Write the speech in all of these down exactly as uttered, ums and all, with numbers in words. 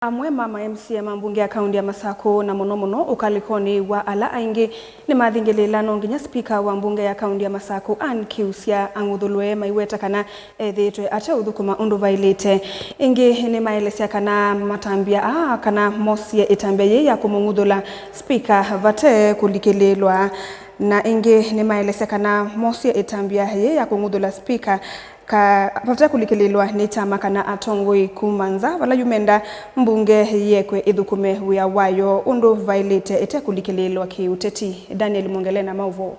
Amwe ma ma M C A ma mbunge ya kaunti ya Masakũ, na mũno mũno ũkalĩkonĩ wa ala aingĩ, nĩmathingĩlĩĩla no nginya spika wa mbunge ya kaunti ya Masakũ, Ann Kiusya, ang'uthũlwe maiweta kana ethĩĩtwe ate ũthũkũma ũndũ vaĩlĩte. Ĩngĩ nĩmaelesya kana matambya aa kana mosie ĩtambya yĩĩ ya kũmũng'uthũla spika vate kũlikĩlĩĩlwa. Na ĩngĩ nĩmaelesya kana mosie ĩtambya yĩĩ ya kũng'uthũla spika ka vate kũlikĩlĩĩlwa nĩ kyama kana atongoi kuma nza vala yu menda mbunge yĩekwe ĩthũkũme wĩa wayo ũndũ vaĩlĩte ĩte kũlikĩlĩĩlwa kĩ-ũteti. Daniel Mwongele na maũvoo.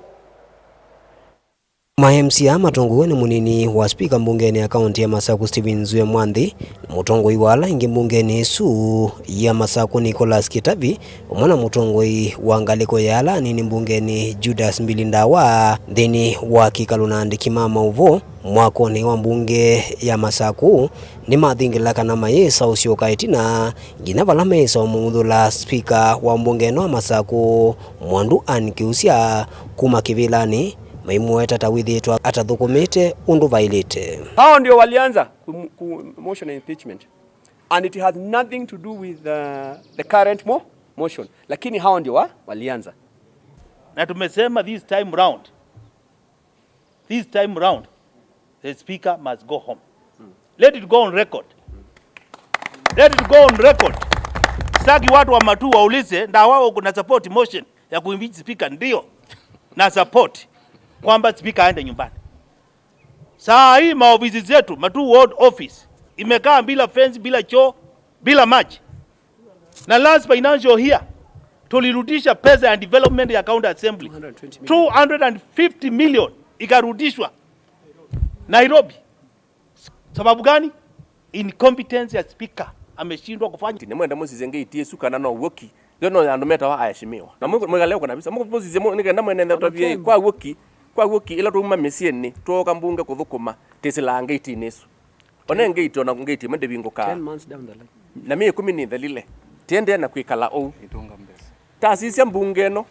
Ma M C A matongoew'e nĩ mũnini wa spika mbungenĩ ya kaunti ya Masakũ, Stephen Zue Mwanthi, na mũtongoi wa ala aingĩ mbungenĩ ĩsu ya Masakũ, Nicholas Kitavi, vamwe na mũtongoi wa ngalĩko ya ala anini mbungenĩ, Judas Mbili Ndawa, nthĩnĩ wa kĩkalo na andĩki ma maũvoo mwakonĩ wa mbunge ya Masakũ, nĩmathingĩla kana mayĩsa ũsyoka ĩtina nginya vala meĩsa ũmũng'uthũla spika wa mbunge ĩno ya Masakũ, Mwandu Ann Kiusya, kuma kĩvĩlanĩ, maimũweta ta wĩthĩĩtwe atathũkũmĩte ũndũ vaĩlĩte. Hao ndio walianza ku, ku motion ya impeachment. And it has nothing to do with the, the current mo, motion. Lakini hao ndio wa, walianza. Na tumesema this time round, this time round, the speaker must go home. Let it go on record. Let it go on record. Sitaki watu wa Matuu waulize, Ndawa, uko na support motion ya kuimpeach speaker? Ndio. Na support kwamba speaker aende nyumbani. Saa hii maofisi zetu, Matuu Ward Office, imekaa bila fence, bila choo, bila maji. Na last financial year, tulirudisha pesa ya development ya county assembly. Two hundred twenty million. Two hundred fifty million ikarudishwa Nairobi. Sababu gani? Incompetence ya speaker, ameshindwa kufanya. Nĩ mwenda mũsisye ngĩti ĩsu kana no w'o ki. Yo no ya andũ metawa aheshimiwa. Na mwĩ-, mwĩkale ũko na visa. Mũsisye mũ-, nĩ kenda mwene nthĩ ũtavie, kwa w'o ki, kwa w'o ki, ĩla twauma mĩsyĩnĩ, twooka mbunge kũthũkũma, tĩsĩlaa ngĩtinĩ ĩsu. Ona ngĩti, ona ngĩti ĩmwe ndĩvingũkaa. Ten months down the line. Na myei ĩkũmi nĩthelile. Tiendee na kwĩkala ũu. Itunga mbesa. Tasisya mbunge ĩno,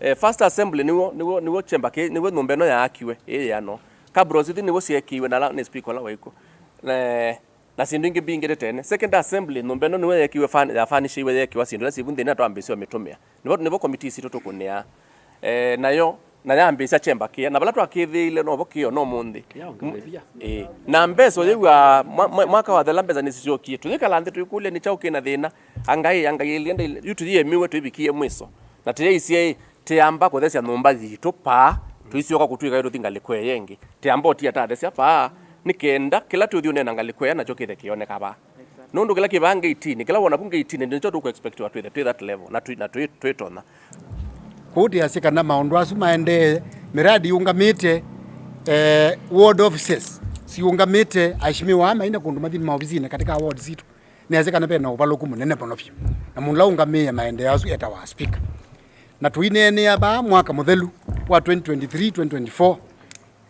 eh, first assembly nĩw'o, nĩw'o, nĩw'o chamber kĩ, nĩw'o nyũmba ĩno yaakiwe, ĩĩ yano. Cabros ithi nĩw'o syeekiiwe na ala, nĩ speaker ũla waĩ kw'o. Na, na syĩndũ ingĩ mbingĩ tene. Second assembly, nyũmba ĩno nĩw'o yeekiwe fan-, ya furnishiwe, yeekĩwa syĩndũ ila syĩ vu nthĩnĩ na twambĩĩsya ũmĩtũmĩa. Nĩvo, nĩvo committees itũ tũkũnĩaa. Eh, nayo, na yambĩĩsya chamber kĩa. Na vala twakĩthĩĩile novo kĩo no mũnthĩ. Ĩĩ. Na mbesa ũyĩw'a mwa-, mwa-, mwaka wathela mbesa nĩsisyokie. Tũyĩkala nthĩ twĩkũlya nĩ kyaũ kĩna thĩna. Angai, angai ĩlĩ enda yu tũyĩemiwe twĩvikie mwĩso. Na tĩyaisye, tĩamba kũthesya nyũmba yitũ paa, tũisyoka kũtw'ĩka ĩtũthi ngalĩko ĩya ĩngĩ. Tĩamba ũtia tathesya paa, nĩ kenda kĩla tũthi ũneena ngalĩko ĩya nakyo kĩthe kĩoneka vaa. Nũndũ kĩla kĩ vaa ngĩtinĩ, kĩla wona ku ngĩtinĩ, nĩkyo tũkũ expectiwa twĩthe twĩ that level, na twĩ, na twĩ, twĩtonya. Kwoou tĩasye kana maũndũ asu maendee, miradi yũngamĩte, eh, ward offices siũngamĩte, aheshimiwa aa maina kũndũ mathi maovisinĩ katika ward sitũ. Nĩasye kana ve na ũvalũku mũnene mũno vyũ. Na mũndũ ũla ũngamĩe maendeeo asu etawa speaker. Na tũineenea vaa mwaka mũthelu wa twenty twenty-three, twenty twenty-four,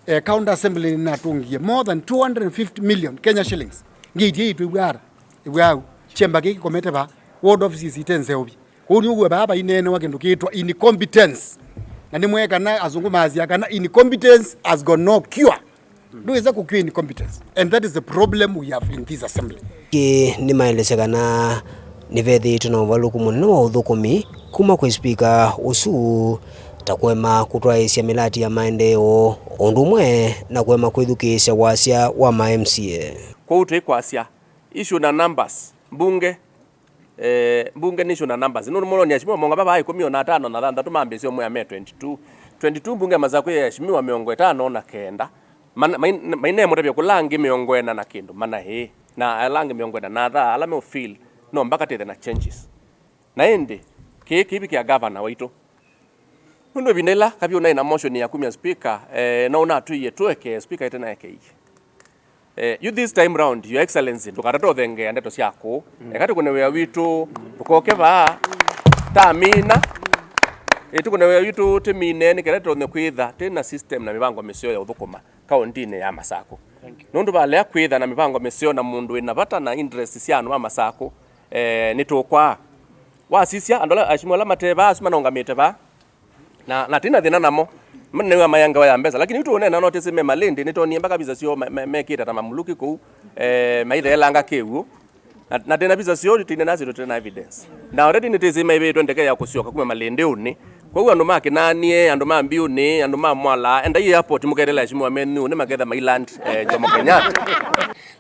eh, County Assembly nĩnatũngie more than two hundred fifty million Kenya shillings. Ngĩti ĩĩ twĩw'aa ata? Ĩw'aa au. Chamber kĩĩ kĩkomete vaa. Ward offices ite nzeũvye. Kwoou nĩw'o vaa vaineenewa kĩndũ kĩĩtwa incompetence. Na nĩmwee kana azungu maasya kana incompetence has got no cure. Ndwĩsa kũkw'a incompetence. And that is the problem we have in this assembly. Ĩngĩ nĩmaelesya kana nĩvethĩĩtwe na ũvalũku mũnene wa ũthũkũmi kuma kwĩ spika ũsu, ta kũema kũtwaĩĩsya mĩlati ya maendeeo, o ũndũ ũmwe na kũema kwĩthukĩĩsya wasya wa ma M C A. Kwoou twĩkwasya issue na numbers, mbunge, eh, mbunge nĩ issue na numbers. Nũndũ mũloni aheshimiwa monga vava ĩkũmi na atano na thanthatũ mambĩĩsye ũmwe ya me twenty-two. Twenty-two mbunge ya Masakũ ya aheshimiwa mĩongo ĩtano na kenda. Mana-, main-, mainemũtavya kũla angĩ mĩongo ĩna na kĩndũ mana ĩĩ, na ala angĩ mĩongo ĩna na athaa ala meũfeel no mpaka tĩthe na changes. Na ĩndĩ, kĩĩ kĩvikĩa gavana waitũ. Nũndũ ĩvinda ĩla Kavyũ naĩ na motion ya kumya speaker, eh, no ũnatwĩie tũekee speaker ĩtenaekeie. Eh, you this time round, Your Excellency, ndũkatate ũthengeea ndeto sya kũũ. Mm. Eka tũkũne wĩa witũ, ndũkoke vaa, tamina. Eh, tũkũne wĩa witũ, tĩmine, nĩ kenda tũtonye kwĩtha twĩ na system na mĩvango mĩseo ya ũthũkũma kaũntinĩ ya Masakũ. Thank you. Nũndũ valea kwĩtha na mĩvango mĩseo na mũndũ wĩna vata na interest sya andũ ma Masakũ, eh, nĩtũkwaa. Wasisya, andũ ala, aheshimiwa ala mate vaa, asu manaũngamĩte vaa, na, na tĩna thĩna namo. Manĩnĩwa mayangawa ya mbesa, lakini yu tũũneena no tĩsĩ me malĩndĩ, nĩtwonie mpaka visa syoo me-, me-, mekĩte ta mamuluki kũu, eh, maitheelanga kĩw'ũ. Na, na twĩ na visa syoo, twĩ na nasyo, twĩ na evidence. Na already nĩtwĩsĩ maĩvĩtwe ndeke ya kũsyoka kuma Malindi ũnĩ. Kwoou andũ ma Kĩnanie, andũ ma Mbiũnĩ, andũ ma Mwala, endai airport mũketele Mheshimiwa Menu ũnĩ maketha mailand, eh, Jomo Kenyatta.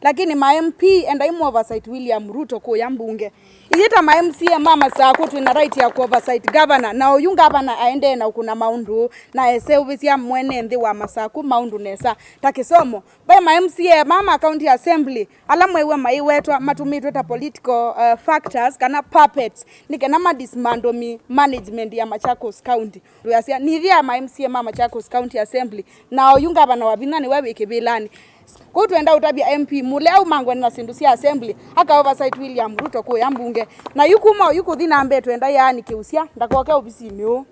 Lakini ma M P, endai mu oversight William Ruto kũya mbunge. Ithyĩ ta ma M C A ma Masakũ twĩ na right ya ku oversight governor, na oyu governor aendee na ũkũna maũndũ, na eseũvĩsya mwene nthĩ wa Masakũ maũndũ nesa. Ta kĩsomo, ve ma M C A ma ma county assembly ala mwew'a maiwetwa matũmĩtwe ta political, uh, factors kana puppets nĩ kana ma dismantle mi management ya Machakos County. Ndwĩasya nithya ma M C A ma Machakos County Assembly na oyu ngavana wa vinya nĩwe wĩ kĩvĩlanĩ. Kũu twenda ũtavya M P mũle aumangwe na syĩndũ sya assembly, aka oversight William Ruto kũya mbunge. Na yu kuma oyu kũthi na mbee twenda yaani kĩusya ndakoke ovisinĩ ũũ.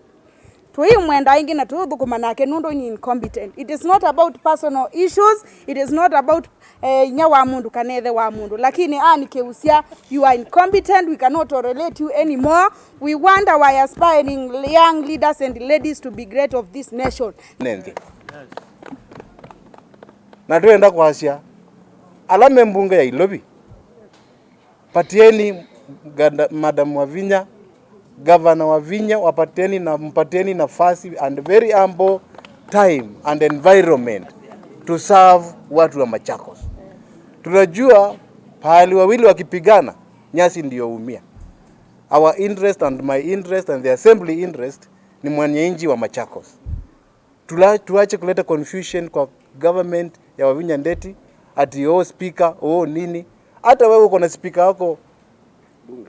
Tũimwenda ĩngĩ na tũũthũkũma nake nũndũ ni incompetent. It is not about personal issues, it is not about, eh, inya wa mũndũ kana ĩthe wa mũndũ. Lakini ani kĩusya, you are incompetent, we cannot tolerate you anymore. We want our aspiring young leaders and ladies to be great of this nation. Nĩ nthĩ. Na twenda kwasya ala me mbunge ya Ilovi, patieni gada-, Madam Wavinya, Governor Wavinya, wapatieni na, mpatieni nafasi and very ample time and environment to serve watu wa Machakos. Tunajua pahali wawili wakipigana, nyasi ndio umia. Our interest and my interest and the assembly interest ni mwananchi wa Machakos. Tula-, tuache kuleta confusion kwa government ya Wavinya Ndeti, ati oh speaker, oh nini. Hata wewe uko na speaker wako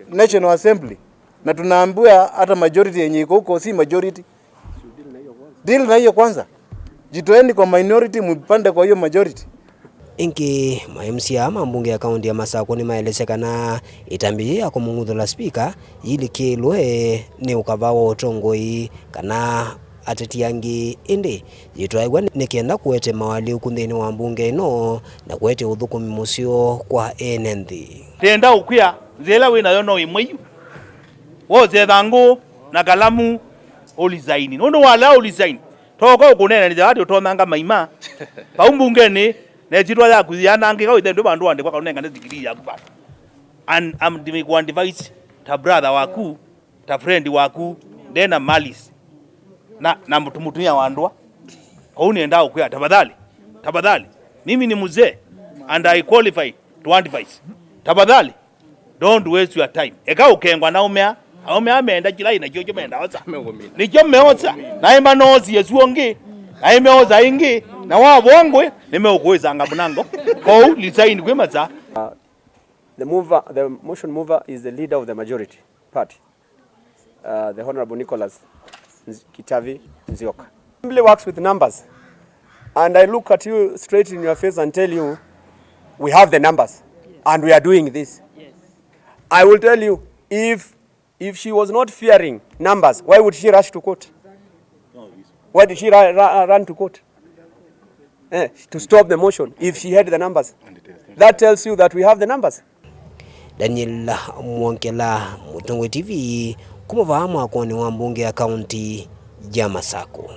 National Assembly, na tunaambiwa hata majority yenye iko huko si majority. Deal na hiyo kwanza. Jitoeni kwa minority, mpande kwa hiyo majority. Ĩngĩ, ma M C A ma mbunge ya kaunti ya Masakũ nĩmaelesya kana ĩtambya yĩĩ ya kũmũng'uthũla spika yĩlikĩlwe nĩ ũkava wa ũtongoi kana ateti angĩ, ĩndĩ yĩtwaĩw'a nĩ kenda kũete mawalyũku nthĩnĩ wa mbunge ĩno na kũete ũthũkũmi mũseo kwa ene nthĩ. Ndenda ũkwĩa, nzĩa ĩla wĩ nayo no ĩmwe yu. Wose ĩthangũ na kalamu, ũlisaini. Nũndũ walea ũlisaini, toka ũkũneenanĩsya ati ũtonanga maima vau mbungenĩ, na ĩsyĩtwa yaku yanangĩka, wĩthe ndwĩ vandũ wandĩkwa kana ũnengane ndigilii yaku vandũ. And I'm giving you advice ta brother waku, ta friend waku, ndena malice na, na mũtu-, mũtumĩa wa ndũa. Kwoou nĩendaa ũkwĩa, tafadhali, tafadhali, mimi ni mzee and I qualify to advise. Tafadhali, don't waste your time. Eka ũkengwa na aũme aa. Aũme aa meenda kĩla ĩ nakyo, kyo meenda osa. Nĩkyo meosa. Naĩ manoosie su ũngĩ. Naĩ meosa ĩngĩ. Na wavoa ngũĩ, nĩmeũkũĩsanga mũnango. Kwoou, resign kwĩ masaa. The mover, the motion mover is the leader of the majority party, uh, the Honorable Nicholas Nz-, Kitavi Nzioka. Assembly works with numbers. And I look at you straight in your face and tell you, we have the numbers. And we are doing this. I will tell you, if, if she was not fearing numbers, why would she rush to court? Why did she ru-, ru-, run to court? Eh, to stop the motion if she had the numbers. That tells you that we have the numbers. Daniel Mwongela, Mũtongoi T V, kuma vaa mwakonĩ wa mbunge ya kaunti ya Masakũ.